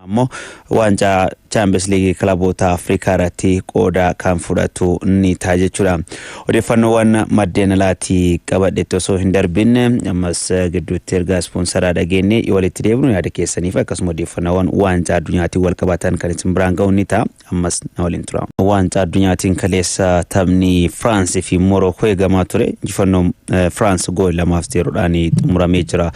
Ammoo waancaa Chaampiyoons Liigii kilaboota Afrikaa irratti qooda kan fudhatu ni ta'a jechuudha. Odeeffannoowwan maddeen alaatii qabadhetti osoo hin darbin, ammas gidduutti ergaa ispoonsaraa dhageenye walitti deebinu, yaada keessaniif akkasuma odeeffannoowwan waancaa addunyaatiin wal qabatan kan isin biraan ga'u ni ta'a. Ammas na waliin tura. Waancaa addunyaatiin kaleessa taphni Firaansii fi Morookoo eegamaa ture. Injifannoo Firaans goolii 2-0dhaan xumuramee jira.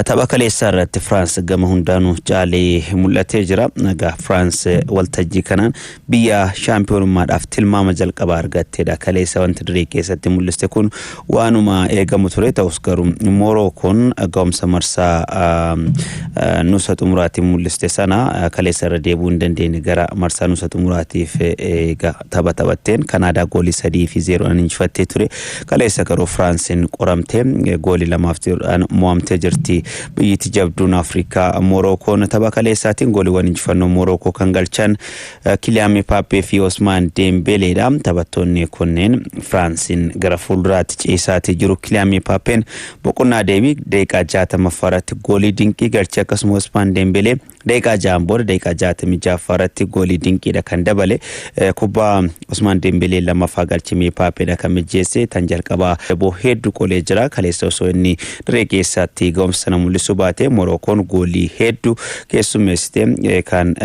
Tapha kaleessaa irratti Firaans gama hundaanuu caalee mul'atee jira. Egaa Firaans waltajjii kanaan biyya shaampiyoonummaadhaaf tilmaama jalqabaa argatteedha. Kaleessa wanti dirree keessatti mul'iste kun waanuma eegamu ture. Ta'us garuu Morookoon ga'umsa marsaa nusa xumuraatiin mul'iste sana kaleessa irra deebi'uu hin dandeenye. Gara marsaa nusa xumuraatiif egaa tapha taphatteen Kanaadaa goolii 3-0dhaan injifattee ture. Kaleessa garuu Firaansiin qoramtee goolii 2-0dhaan mo'amtee jirti. Biyyatti jabduun Afrikaa Morookoon tapha kaleessaatiin gooliiwwan injifannoo Morookoo kan galchan Kiliyaan Mbappee fi Osmaan Deembeleedha. Taphattoonni kunneen Firaansiin gara fuulduraatti ceesaatii jiru. Kiliyaan Mbappeen boqonnaa deebii daqiiqaa 60ffaa irratti goolii dinqii galchee, akkasuma Osmaan Deembelee daqiiqaa 6n booda daqiiqaa 66ffaa irratti goolii dinqiidha kan dabale. Kubbaa Osmaan Deembelee lammaffaa galchee Mbaappeedha kan mijjeesse. Tan jalqabaa boo hedduu qolee jira. Kaleessa osoo inni dirree keessatti ga'umsa sana mul'isuu baate, Morookoon goolii hedduu keessummeessite kan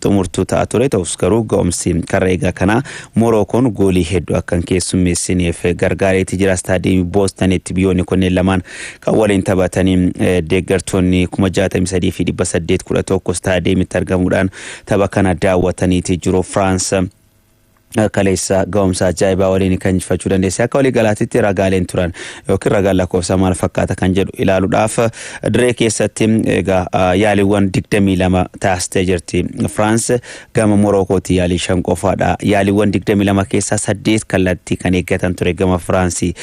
xumurtuu ta'a ture. Ta'us garuu ga'umsi karra eegaa kanaa Morookoon goolii hedduu akka hin keessummeessineef gargaareeti jira. Istaadiyeemii Boostanitti biyyoonni kunneen lamaan kan waliin taphatanii deeggartoonni 63,811 istaadiyeemitti argamuudhaan tapha kana daawwataniiti jiru. Firaans kaleessa ga'umsa ajaa'ibaa waliin kan injifachuu dandeesse. Akka walii galaatitti ragaaleen turan yookiin ragaan lakkoofsaa maal fakkaata kan jedhu ilaaluudhaaf, dirree keessatti egaa yaaliiwwan 22 taasistee jirti. Firaans gama Morookooti yaalii 5 qofaadha. Yaaliiwwan 22 keessaa 8 kallattii kan eeggatan ture gama Firaansii.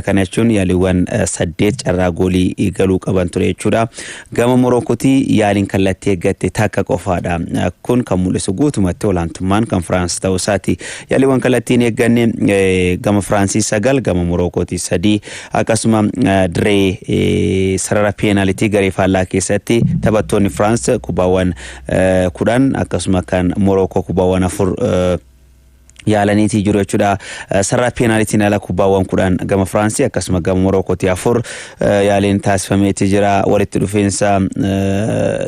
Kana jechuun yaaliiwwan 8 carraa goolii galuu qaban ture jechuudha. Gama Morookooti yaaliin kallattii eeggatte takka qofaadha. Kun kan mul'isu guutumatti olaantummaan kan Firaans ta'uu isaati. Yaaliiwwan kallattiin eegganne gama Firaansii 9, gama Morookooti 3. Akkasuma dirree sarara peenaalitii garee faallaa keessatti taphattoonni Firaans kubbaawwan 10, akkasuma kan Morookoo kubbaawwan 4 yaalaniitii jiru jechuudha. Sarara peenaalitiin ala kubbaawwan 10 gama Firaansii, akkasuma gama Morookooti 4 yaaliin taasifameeti jira. Walitti dhufeensa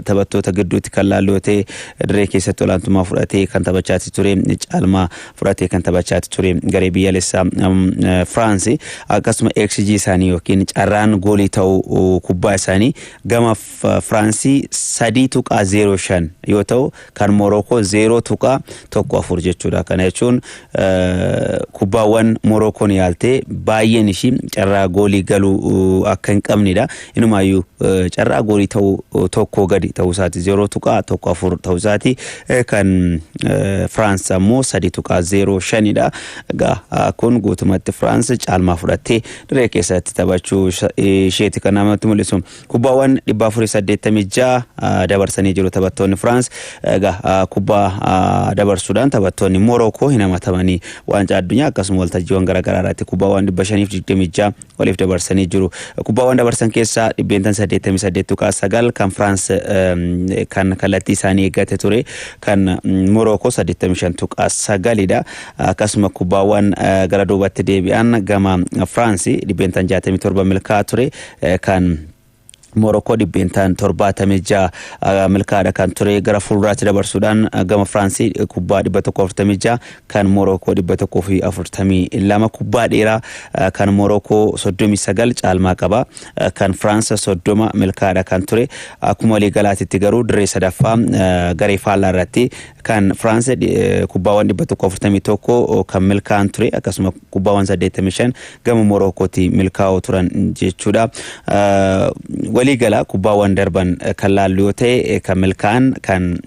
taphattoota gidduutti kan laallu yoo ta'e, dirree keessatti olaantummaa fudhatee kan taphachaati ture, caalmaa fudhatee kan taphachaati ture garee biyyaalessaa Firaansii. Akkasuma XG isaanii yookiin carraan goolii ta'uu kubbaa isaanii gama Firaansii 3.05 yoo ta'u, kan Morookoo 0.14 jechuudha. Kana jechuun kubbaawwan Morookoon yaaltee baay'een ishii carraa goolii galuu akka hin qabnedha. Inumaayyuu carraa goolii ta'uu tokkoo gadi ta'uu isaati, 0.14 ta'uu isaati. Kan Firaans ammoo 3.05dha. Egaa kun guutumatti Firaans caalmaa fudhattee dirree keessatti taphachuu isheeti kan namatti mul'isu. Kubbaawwan 486 dabarsanii jiru taphattoonni Firaans. Egaa kubbaa dabarsuudhaan taphattoonni Morookoo hin hamatamanii. Waancaa addunyaa akkasuma waltajjiiwwan garaagaraa irratti kubbaawwan 526 waliif dabarsanii jiru. Kubbaawwan dabarsan keessaa 88.9% kan Firaans kan kallattii isaanii eeggate ture, kan Morookoo 85.9dha. Akkasuma kubbaawwan gara duubatti deebi'an gama Firaans 67% milkaa'aa ture, kan Morokoo 76% milkaa'aadha kan ture. Gara fuulduraatti dabarsuudhaan gama Firaansii kubbaa 146, kan Morokoo 142. Kubbaa dheeraa kan Morokoo 39 caalmaa qaba, kan Firaans 30 milkaa'aadha kan ture. Akkuma waliigalaatitti garuu dirree sadaffaa garee faallaa irratti kan Firaans kubbaawwan 141 kan milkaa'an ture, akkasuma kubbaawwan 85 gama Morokootti milkaa'oo turan jechuudha. Waliigala kubbaawwan darban kan laallu yoo ta'e, kan milkaa'an kan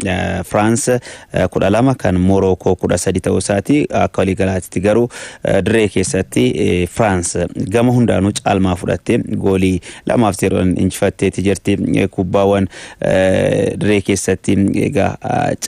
Firaans 12, kan Morookoo 13 ta'uu isaati. Akka waliigalaatitti garuu dirree keessatti Firaans gama hundaanuu caalmaa fudhattee goolii 2-0n injifatteeti jirti. Kubbaawwan dirree keessatti egaa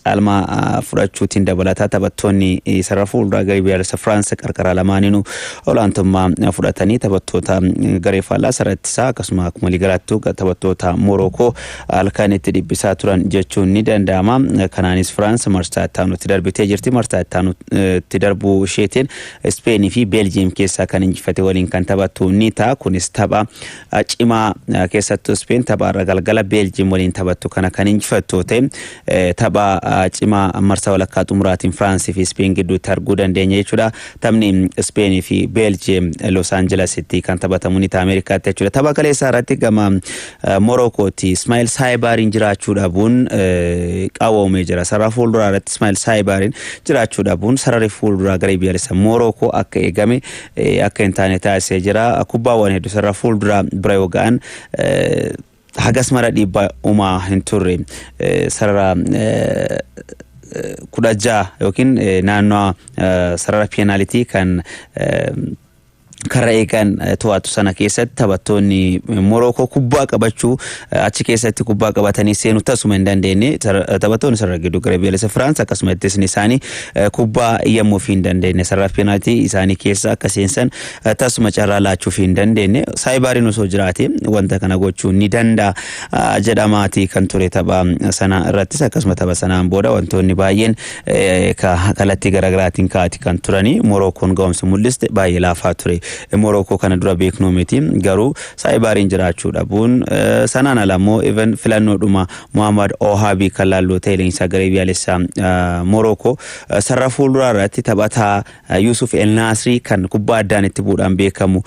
caalmaa fudhachuutiin dabalataa taphattoonni sarara fuulduraa garee biyyaalessa Firaans qarqara lamaaniinuu olaantummaa fudhatanii taphattoota garee faallaa sarara ittisaa, akkasuma akkuma waliigalaattuu Taphattoota Morookoo halkan itti dhiphisaa turan jechuun ni danda'ama. Kanaanis Firaans marsaa itti aanutti darbitee jirti. Marsaa itti aanutti darbuu isheetiin Ispeenii fi Beeljiyeem keessaa kan injifate waliin kan taphattu ni ta'a. Kunis tapha cimaa, keessattuu Ispeen tapha irra galgala Beeljiyeem waliin taphattu kana kan injifattu ta'e, tapha cimaa marsaa walakkaa xumuraatiin Firaansii fi Ispeen gidduutti arguu dandeenya jechuudha. Taphni Ispeenii fi Beeljiyeem Los Angelesitti kan taphatamu ni ta'a, Ameerikaatti jechuudha. Tapha kaleessaa irratti gama Morookooti Ismail Saayibaariin jiraachuu dhabuun qaawwamee jira. Sarara fuulduraa irratti Ismail Saayibaariin jiraachuu dhabuun sararri fuulduraa garee biyyaalessa Morookoo akka eegame akka hin taane taasisee jira. Kubbaawwan hedduu sarara fuulduraa bira yoo ga'an hagas mara dhiibbaa uumaa hin turre. Sarara 16 yookiin naannoo sarara peenaalitii kan karra eegan to'atu sana keessatti taphattoonni Morookoo kubbaa qabachuu, achi keessatti kubbaa qabatanii seenuu tasuma hin dandeenye. Taphattoonni sarara gidduu gara biyyaalessa Firaans akkasuma ittisni isaanii kubbaa yemmuu hin dandeenye, sarara peenaaltii isaanii keessa akka seensan tasuma carraa laachuuf hin dandeenye. Saayibaariin osoo jiraate wanta kana gochuu ni danda'a jedhamaati kan ture. Tapha sana irrattis akkasuma tapha sanaan booda wantoonni baay'een kallattii garaagaraatiin ka'ati kan turanii. Morookoon ga'umsa mul'iste baay'ee laafaa ture. Morookoo kana dura beeknuu miti, garuu Saayibaariin jiraachuu dhabuun, sanaan ala immoo even filannoodhuma Muhammad Ohaabii kan laalloo ta'e, leenjisaa garee biyyaalessaa Morookoo, sarara fuulduraa irratti taphataa Yusuf El Naasrii kan kubbaa addaan itti bu'uudhaan beekamu,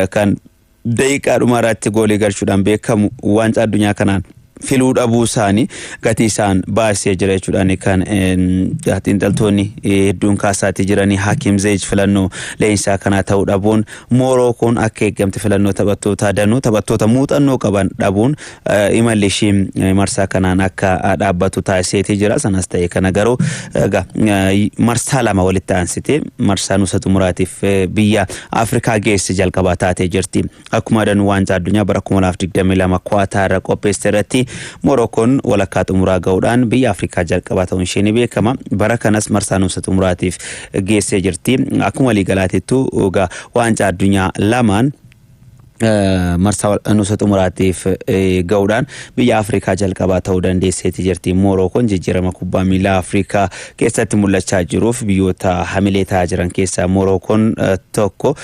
kan daqiiqaa dhumaa irratti goolii galchuudhaan beekamu, waancaa addunyaa kanaan filuu dhabuu isaanii gatii isaan baasee jira jechuudhaan kan xiinxaltoonni hedduun kaasaatii jiranii. Hakim Zeej filannoo leenjisaa kanaa ta'uu dhabuun, Moorookoon akka eeggamte filannoo taphattoota danuu, taphattoota muuxannoo qaban dhabuun imalli ishii marsaa kanaan akka dhaabbatu taasiseetii jira. Sanas ta'e kana garuu marsaa lama walitti aansitee marsaa nuusa xumuraatiif biyya Afrikaa geesse jalqabaa taatee jirti. Akkuma danuu waancaa addunyaa bara 2022 Kwaataa irra qopheessite irratti Morookoon walakkaa xumuraa ga'uudhaan biyya Afrikaa jalqabaa ta'uun ishee ni beekama. Bara kanas marsaa nuusa xumuraatiif geessee jirti. Akkuma waliigalaatittu egaa waancaa addunyaa lamaan marsaa nuusa xumuraatiif ga'uudhaan biyya Afrikaa jalqabaa ta'uu dandeesseeti jirti. Morookoon jijjiirama kubbaa miilaa Afrikaa keessatti mul'achaa jiruuf biyyoota hamilee ta'aa jiran keessaa Morookoon tokko.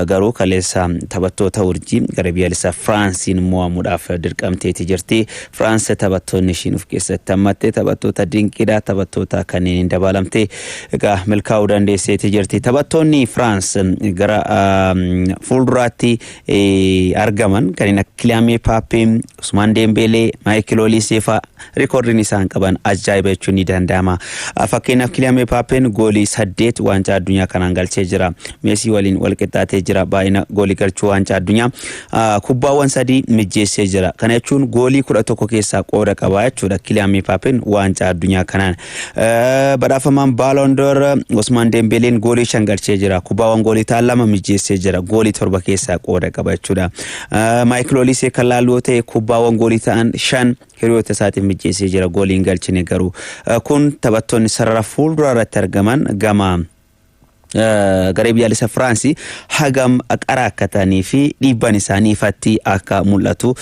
Garuu kaleessa taphattoota urjii gara biyyaalessaa Firaansiin mo'amuudhaaf dirqamteeti jirti. Firaans taphattoonni ishiin of keessatti hammatte taphattoota dinqiidha. Taphattoota kanneen hin dabalamte egaa milkaa'uu dandeesseeti jirti. Taphattoonni Firaans gara fuulduraatti argaman kanneen akka Kiliyaan Mbappee, Usmaan Dembeelee, Maayikil Olisee fa'a rikoordiin isaan qaban ajaa'iba jechuun ni danda'ama. Fakkeenyaaf, Kiliyaan Mbappeen goolii 8 waancaa addunyaa kanaan galchee jira. Meesii waliin wal qixxaatee jira baay'ina goolii galchuu waancaa addunyaa. Kubbaawwan 3 mijjeessee jira. Kana jechuun goolii 11 keessaa qooda qaba jechuudha Kiliyaan Mbappeen waancaa addunyaa kanaan. Badhaafamaan Ballon d'Or Usmaan Dembeeleen goolii 5 galchee jira. Kubbaawwan goolii ta'an 2 mijjeessee jira. Goolii 7 keessaa qooda qaba jechuudha. Maayikil Olisee kan laallu yoo ta'e, kubbaawwan goolii ta'an 5 hiriyoota isaatiif mijjeessee jira. Goolii hin galchine garuu. Kun taphattoonni sarara fuulduraa irratti argaman gama garee biyyaalessa Firaansii hagam qara akka ta'anii fi dhiibbaan isaanii ifatti akka mul'atu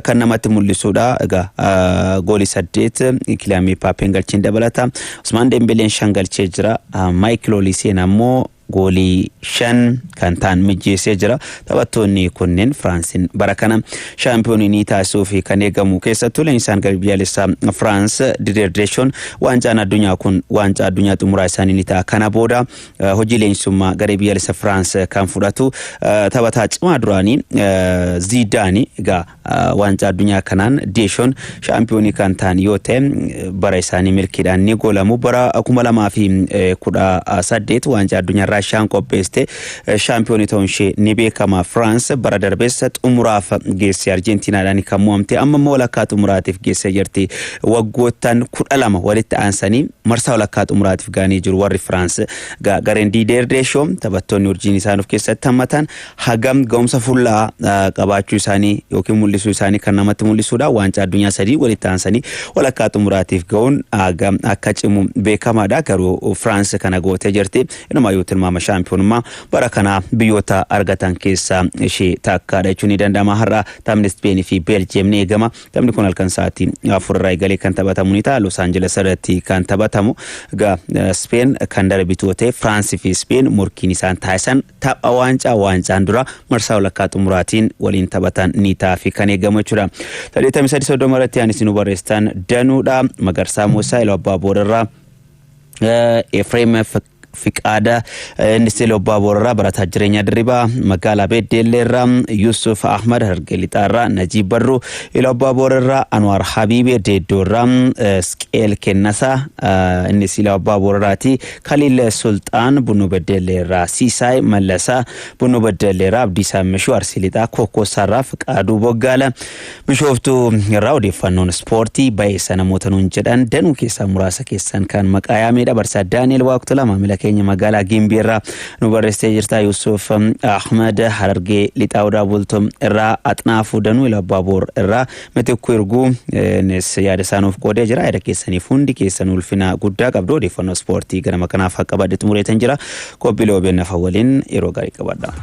kan namatti mul'isudha. Egaa goolii 8 Kiliyaan Mbappeen galcheen dabalata. Usmaan Dembeleen 5 galchee jira. Maayikil Oliseen ammoo goolii 5 kan ta'an mijjeessee jira. Taphattoonni kunneen Firaansiin bara kana shaampiyoonii ni taasisuu fi kan eegamu. Keessattuu leenjisaan garee biyyaalessaa Firaans Didier Deschamps waancaan addunyaa kun waancaa addunyaa xumuraa isaanii ni ta'a. Kana booda hojii leenjisummaa garee biyyaalessa Firaans kan fudhatu taphataa cimaa duraanii Ziidaani. Egaa waancaa addunyaa kanaan Deeshoon shaampiyoonii kan ta'an yoo ta'e, bara isaanii milkiidhaan ni goolamu. Bara 2018 waancaa addunyaa Raashiyaan qopheessite shaampiyoonii ta'uun ishee ni beekama. Firaans bara darbees xumuraaf geesse, Arjentiinaadhaan kan mo'amte, amma immoo walakkaa xumuraatiif geessee jirti. Waggoottan 12 walitti aansanii marsaa walakkaa xumuraatiif ga'anii jiru warri Firaans. Gareen Diideer Deeshoo taphattoonni urjiin isaan of keessatti hammatan hagam ga'umsa fullaa qabaachuu isaanii yookiin mul'isuu isaanii kan namatti mul'isuudha. Waancaa addunyaa 3 walitti aansanii walakkaa xumuraatiif ga'uun hagam akka cimu beekamaadha. Garuu Firaans kana gootee jirti. Inumaayyuu tilmaama Tilmaama shaampiyoonummaa bara kanaa biyyoota argatan keessaa ishee takkaadha jechuun ni danda'ama. Har'a taphni Ispeenii fi Beeljiyeem ni eegama. Taphni kun halkan sa'aatii 4 irraa eegalee kan taphatamu ni ta'a. Los Angeles irratti kan taphatamu. Egaa Speen kan darbitu ta'e, Firaansii fi Speen morkiin isaan taasisan tapha waancaa waancaan dura marsaa walakkaa xumuraatiin waliin taphatan ni ta'a fi kan eegamu jechuudha. 83 30 irratti ani isin barreessitan danuudha. Magarsaa Muusaa Iluu Abbaa Boorarraa, Efreem Fiqaada innis Iluu Abbaa Boorarraa, Barataa Jireenyaa Dirribaa magaalaa Beddeelleerraa, Yusuf Ahmad Harargee Lixaarraa, Najiib Barruu Iluu Abbaa Boorarraa, Anwaar Habiibee Deeddoorraa, Sqeel Kennasaa innis Iluu Abbaa Boorarraati, Khalil Sulxaan Bunnoo Beddeelleerraa, Siisaay Mallasaa Bunnoo Beddeelleerraa, Abdiisaa Mishuu Arsii Lixaa Kokkoosaarraa, Fiqaaduu Boggaala Bishooftuu irraa. Odeeffannoon ispoortii ba'eessa namoota nuun jedhan danuu keessaa muraasa keessan kan maqaa yaamedha. Barsaa Daani'el Waaqtola maamila keenya magaalaa Gimbii irraa nu barreessitee jirta. Yusuf Ahmad Harargee Lixaa Odaa Bultum irraa, Axnaafuu Danuu Iluu Abbaaboor irraa, Mitikkuu Irguu innis yaada isaa nuuf qoodee jira. Yaada keessaniif hundi keessan ulfina guddaa qabdu. Odeeffannoo ispoortii ganama kanaaf akka badde xumureetan jira. Qophiilee OBN waliin yeroo gaarii qabadha.